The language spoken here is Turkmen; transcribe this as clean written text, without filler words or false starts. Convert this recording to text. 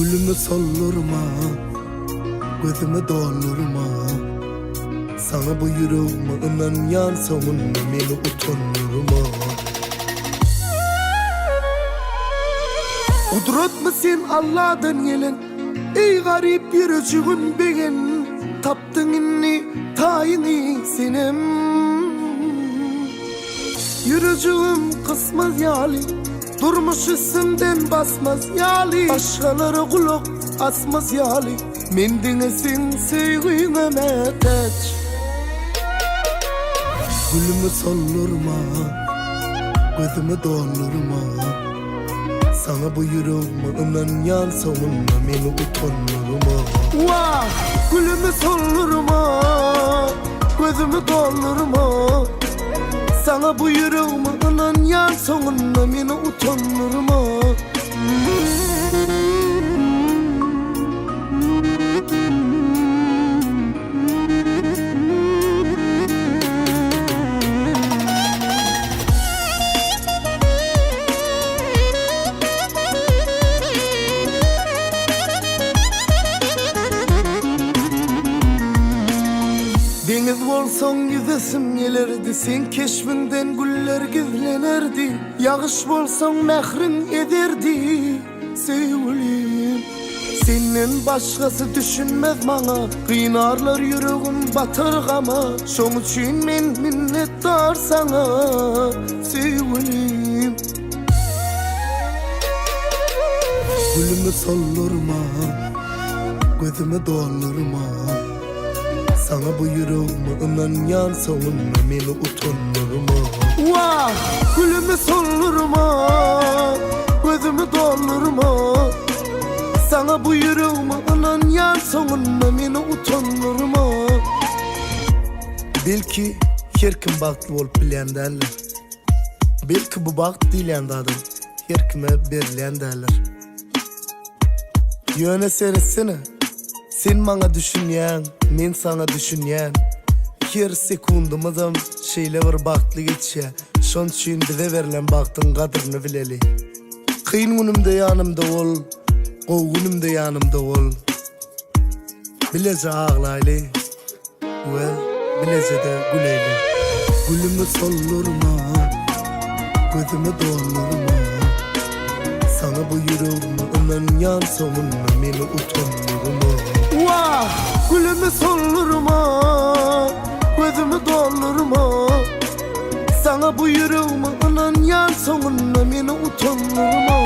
Gülümi soldurma, gözümi doldurma Saňa bu ýüregimi ynanýan soňunda meni utandyrma. Gudratmy sen Alladan gelen Eý garyp ýürejigim begen Tapdyň indi taýyňy senem Ýürejigim gysmaz ýaly Durmuş üstümden basmaz ýaly Başgalara gulak asmaz ýaly Men diňe seň söýgüňe mätäç. Gülümi soldurma, gözümi doldurma Saňa bu ýüregimi ynanýan soňunda meni utandyrma. Wah, gülümi soldurma, gözümi doldurma Saňa bu ýüregimi ynanýan soňunda meni utandyrma. Deňiz bolsaň ýüzesim gelerdi, Seň keşbiňden güller gizlenerdi. Ýagyş bolsaň mähriň ederdi, söýgülim. Senden başgasy düşünmez maňa, Gynarlar ýüregim batar gama. Şoň üçin men minnetdar saňa, söýgülim. Gülümi soldurma, gözümi doldurma. Saňa bu ýüregimi ynanýan soňunda meni utandyrma. Wah, gülümi soldurma, gözümi doldurma. Saňa bu ýüregimi ynanýan soňunda meni utandyrma. Belki her kim bagtly bolup bilýän däldir. Belki bu bagt diýilýän zadam her kime berilýän däldir. Ýöne seretsene, sen maňa düşünýäň, men saňa düşünýän. Her sekundymyzam şeýle bir bagtly geçýär. Şon üçin bize berlen bagtyň gadryny bileli. Kyn günümde ýanymda bol, gowy günümde ýanymda bol. Bileje aglaýly. We bilejede güleýli. Gülümi soldurma, gözümi doldurma Saňa bu ýüregimi ynanýan soňunda meni utandyrma. Wah, gülümi soldurma, gözümi doldurma Saňa bu ýüregimi ynanýan soňunda meni utandyrma.